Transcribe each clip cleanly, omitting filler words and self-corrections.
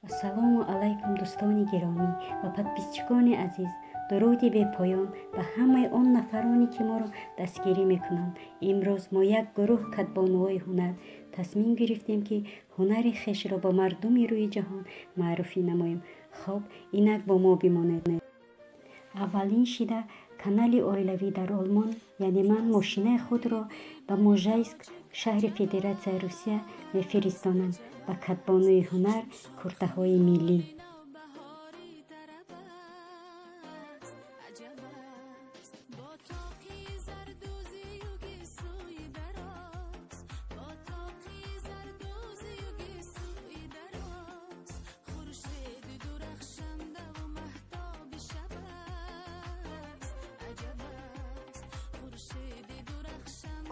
Ассалому алайкум, дӯстони гиромӣ ва подписчикони азиз. Дуруди бепоён ба ҳамаи он нафароне, ки моро дастгирӣ мекунанд. Имрӯз мо, як гурӯҳ кадбонуҳои ҳунар, тасмим гирифтем, ки ҳунари хешро ба мардуми рӯи ҷаҳон маъруфӣ намоем. Хоб, инак бо мо бимонед. Аввалин шида канали оилавӣ дар Олмон, яъне ман, мошинаи худро ба Можайск, шаҳри Федератсияи Русия, мефиристонам ба кадбонуи ҳунар куртаҳои миллӣ.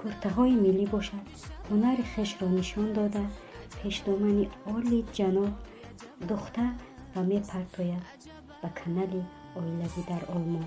Куртаҳои миллӣ бошад, ҳунари хешро нишон дода, пешдомани оли ҷаноб духта ва мепартояд ба канали оилавӣ дар Олмон.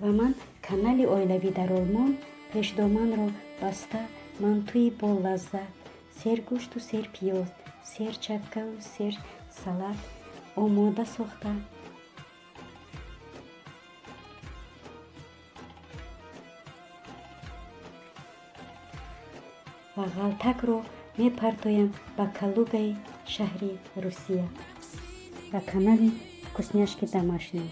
Ва ман, канали оилавӣ дар Олмон, пешдоманро баста, мантуи болаззат, сергӯшту серпиёз, серчаккаву сер салат омода сохта, ва ғалтакро мепартоям ба Калугаи шаҳри Русия, ба канали «Вкусняшки домашние».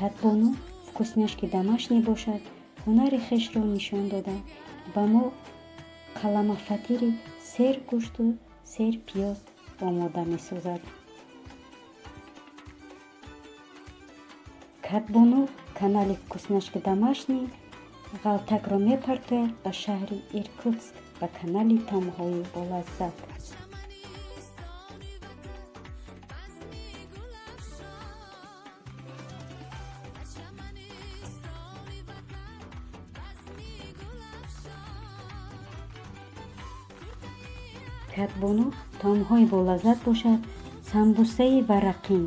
Кадбону «Вкусняшки домашние» бошад, ҳунари хешро нишон дода, ба мо қаламафатири сер гӯшту сер пиёз омода месозад. Кадбону канали «Вкусняшки домашние» ғалтакро мепартояд ба шаҳри Иркутск, ба канали таомҳои болаззат. Кадбону таомҳои болаззат бошад, самбусаи варақин,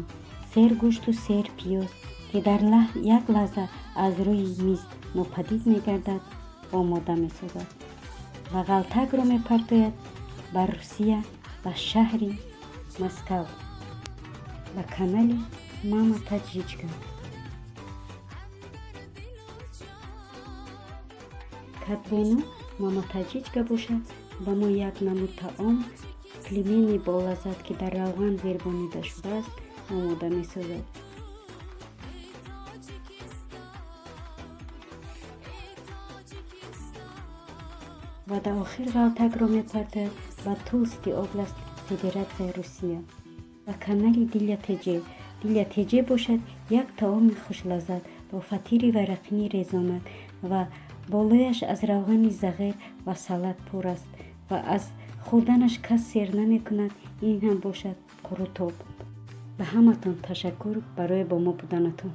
сергӯшту сер пиёз, ки дар як лаҳза аз рӯи миз нопадид мегардад, омода месозад ва ғалтакро мепартояд ба Русия, ба шаҳри Москав, ба канали «Мама Таҷичка». Кадбону «Мама Таҷичка» бошад, ба мо як намуд таом, пельмени болаззат, ки дар равған зербонида шудааст, омода месозад. Ва дар охир ғалтакро мепартояд ба Тульский область, Федератсияи Русия, ба канали Диля Теҷе. Диля Теҷе бошад, як таоми хушлаззат бо фатири варақини резонак ва болояш аз равғани зағир ва салат пур аст ва аз хӯрданаш кас сер намекунад. Ин ҳам бошад. Қурутоб. Ба ҳаматон ташаккур барои бо мо буданатон.